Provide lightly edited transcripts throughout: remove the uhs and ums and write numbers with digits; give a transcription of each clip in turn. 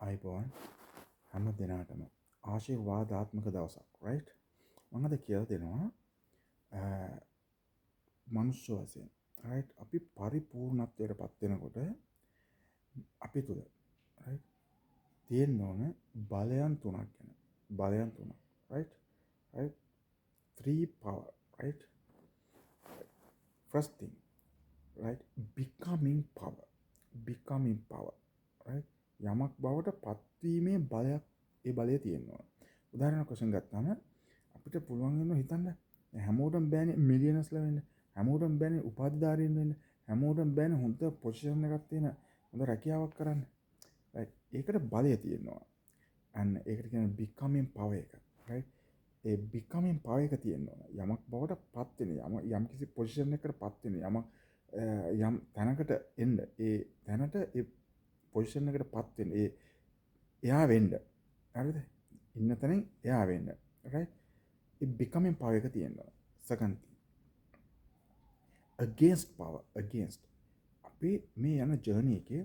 ආයුබෝවන් හැම දෙනාටම ආශිර්වාදාත්මක දවසක්. රයිට්, මම අද කියලා දෙනවා මනුෂ්‍ය වශයෙන්, රයිට්, අපි පරිපූර්ණත්වයට පත් වෙනකොට අපි තුල, රයිට්, තියෙන්න ඕන බලයන් තුනක් ගැන. බලයන් තුනක්. Right, right, three power, right. First thing, right, becoming power, becoming power, right. යමක් බවට පත්වීමේ බලයක්, ඒ බලය තියෙනවා. උදාහරණයක් වශයෙන් ගත්තාම අපිට පුළුවන් වෙනවා හිතන්න, හැමෝටම බෑනේ මිලියනර්ස්ලා වෙන්න, හැමෝටම බෑනේ උපාධිධාරීන් වෙන්න, හැමෝටම බෑනේ හොඳ පොසිෂන් එකක් තියෙන හොඳ රැකියාවක් කරන්න. රයිට්, ඒකට බලය තියෙනවා. අන්න ඒකට කියන්නේ becoming power එක. රයිට්, ඒ becoming power එක තියෙනවා. යමක් බවට පත් වෙන, යම යම් කිසි පොසිෂන් එකකට පත් වෙන, යමක් යම් තැනකට එන්න, ඒ තැනට, ඒ පොසිෂන් එකට පත් වෙන්න, ඒ එයා වෙන්න. හරිද? ඉන්න තැනින් එයා වෙන්න. රයිට්, ඒ becoming power එක තියෙනවා. Second thing, against power. Against, අපි මේ යන ජර්නි එකේ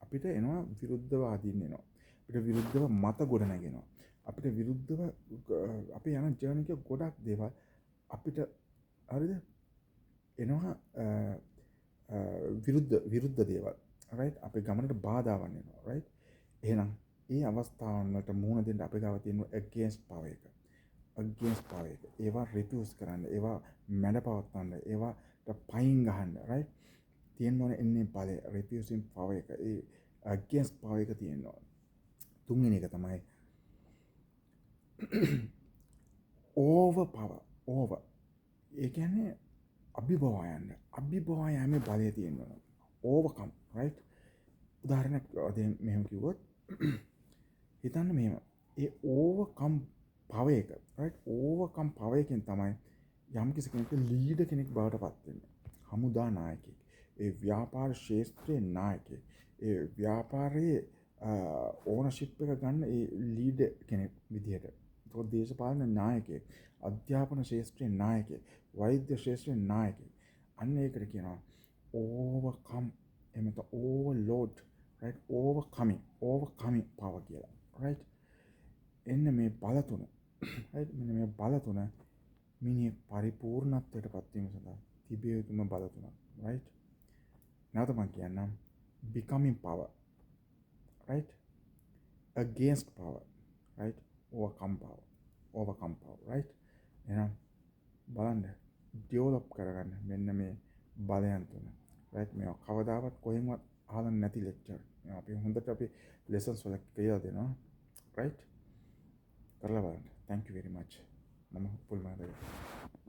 අපිට එනවා විරුද්ධවාදීන් එනවා. අපිට විරුද්ධව මත ගොඩ නැගෙනවා. අපිට විරුද්ධව අපි යන ජර්නි එකේ ගොඩක් දේවල් අපිට, හරිද, එනවා විරුද්ධ විරුද්ධ දේවල්. රයිට්, අපේ ගමනට බාධාවන් එනවා. රයිට්, එහෙනම් ඒ අවස්ථාවන් වලට මුහුණ දෙන්න අපේ ගාව තියෙන against power එක. Against power එක. ඒවා රිෆියුස් කරන්න, ඒවා මැඩ පවත්වන්න, ඒවාට පයින් ගහන්න, රයිට්, තියෙන්න ඕනේ එන්නේ බලය, රිෆියුසින් පවර් එක. ඒ against power එක තියෙන්න ඕනේ. තුන්වෙනි එක තමයි ඕවර් පවර්. ඕවර්. ඒ කියන්නේ අභිබවා යන්න. අභිබවා යෑමේ බලය තියෙන්න ඕනේ. Overcome, right. උදාහරණයක් මෙහෙම කිව්වොත්, හිතන්න මෙහෙම. ඒ ඕවර්කම් පවර් එක, රයිට්, ඕවර්කම් පවර් එකෙන් තමයි යම් කිසි කෙනෙක් ලීඩර් කෙනෙක් බවට පත් වෙන්නේ. හමුදා නායකයෙක්. ඒ ව්‍යාපාර ක්ෂේත්‍රයේ නායකයෙක්. ඒ ව්‍යාපාරයේ ඕනර්ෂිප් එක ගන්න ඒ ලීඩර් කෙනෙක් විදිහට. එතකොට දේශපාලන නායකයෙක්, අධ්‍යාපන ක්ෂේත්‍රයේ නායකයෙක්, වෛද්‍ය ක්ෂේත්‍රයේ නායකයෙක්. අන්න ඒකට කියනවා ඕවර්කම්, එහෙම නැත්නම් ඕවර්ලෝඩ්, රයිට්, ඕවර්කමින්, ඕවර්කමින් පවර් කියලා. රයිට්, එන්න මේ බල තුන, රයිට්, මෙන්න මේ බල තුන මිනිහ පරිපූර්ණත්වයට පත්වීම සඳහා තිබිය යුතුම බල තුනක්. රයිට්, නැවත මම කියන්නම්. Becoming power, right, against power, right, overcome power, overcome power, right. එහෙනම් බලන්න, ඩෙවලොප් කරගන්න මෙන්න මේ බලයන් තුන. රයිට්, මේවා කවදාවත් කොහෙන්වත් අහලා නැති ලෙක්චර්. අපි හොඳට අපි ලෙසන්ස් වල කියලා දෙනවා. රයිට්, කරලා බලන්න. Thank you very much. මම උපුල් මහත්තයා.